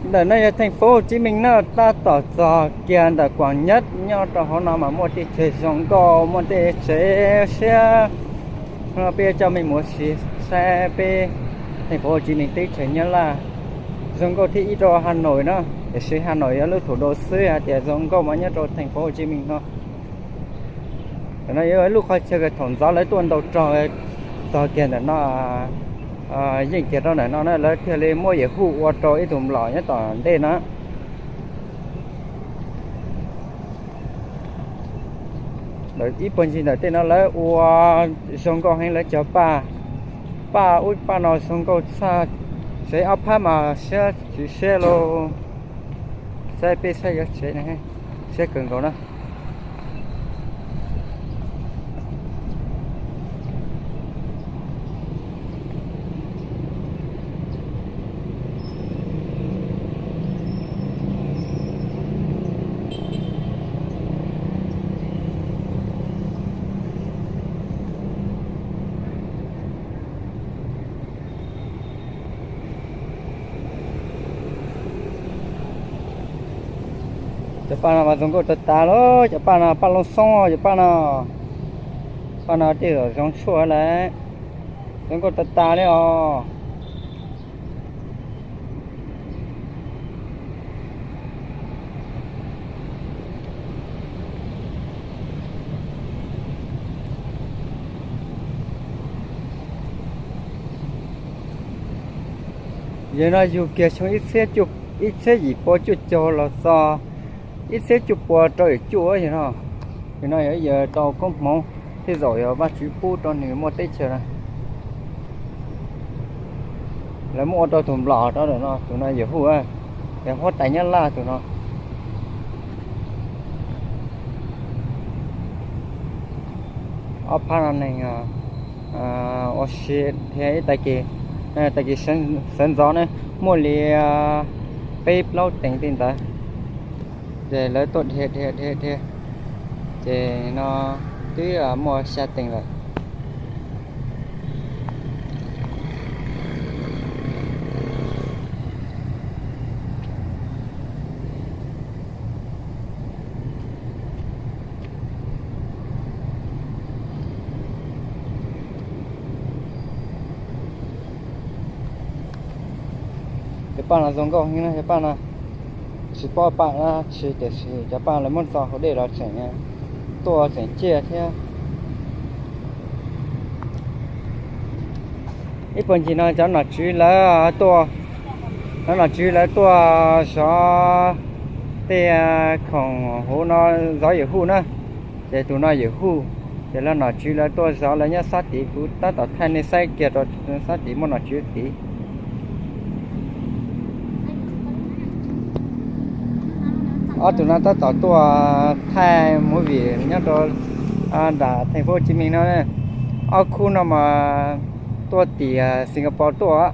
Ntawm no yog thành phố Hồ Chí Minh na, tab tom txog kiag ntawm Quảng Nhất, nyob rau hauv no mas muaj tej tsev zoo nkauj, muaj tej tsev siab. No peb coj mej mus ua si saib peb thành phố Hồ Chí Minh teb chaws Nyab Laj zoo nkauj thiab ib rau Hà Nội na. Tiam sis Hà Nội yog lub thủ đô xwb, hais tias zoo nkauj mas nyob rau thành phố Hồ Chí Minh no. Ntawm no yog ib lub qhov chaw thaum ntxov lawv tuaj ntaus rog txog kiag ntawm no, yeej kiag rau ntawm no na lawv thiaj li muab Yehud ua rau ib tug mlom nyob tom ntej no. Ib puag ncig ntawm tej no lawv ua zoo nkauj heev, lawv cog paj, paj ub paj no zoo nkauj tshaj. Tsev ob phab mas siab tsis siab lauj. Saib peb saib yuav tsev ne, siab kawg nkaus na. Cov paj no mas zoo nkauj tas tas lauj, cov paj no paj loo xoob, cov paj no, paj no tej zaum zoo tshuaj lawm, zoo nkauj tas tas li os. Yog no yug kiag xyoo ib txhiab yim pua cuaj caug los txog ib txhiab cuaj pua rau yim cuaj yog no. Yog no yog yog tau koob hmoov thiaj zaum yog Vajtswv pub rau nws muaj teb chaws na. Lawv muab ua rau tus nplom rau ntawm no, tus no Yehud, yog huab tais Nyab Laj tus no. Ob phab no neeg ua si dhia ib tag kis, tag kis sawv ntxov ne muaj li peb plaub teev tej ntawd, ces lawv tuaj dhia dhia dhia dhia, ces no twb muaj xya teev lawm. Cov paj no zoo nkauj heev na, cov paj no tsis paub paj dab tsi tiam sis cov paj lawv muab txo hauv dej los tseem tuaj tseem ciaj thiab. Ib puag ncig no cov nom tswv lawv tuaj, cov nom tswv lawv tuaj zov tej khoom hauv no, zov Yehud na. Ces tus no Yehud, ces lawv nom tswv lawv tuaj zov lawv nyob sab tid, kuv tab tom thaij nej saib kiag rau sab tid muaj nom tswv tid. Ob tug no tab tom tuaj thaij movie nyob rau nram thành phố Hồ Chí Minh no. Ob khub no mas tuaj tim Singapore tuaj.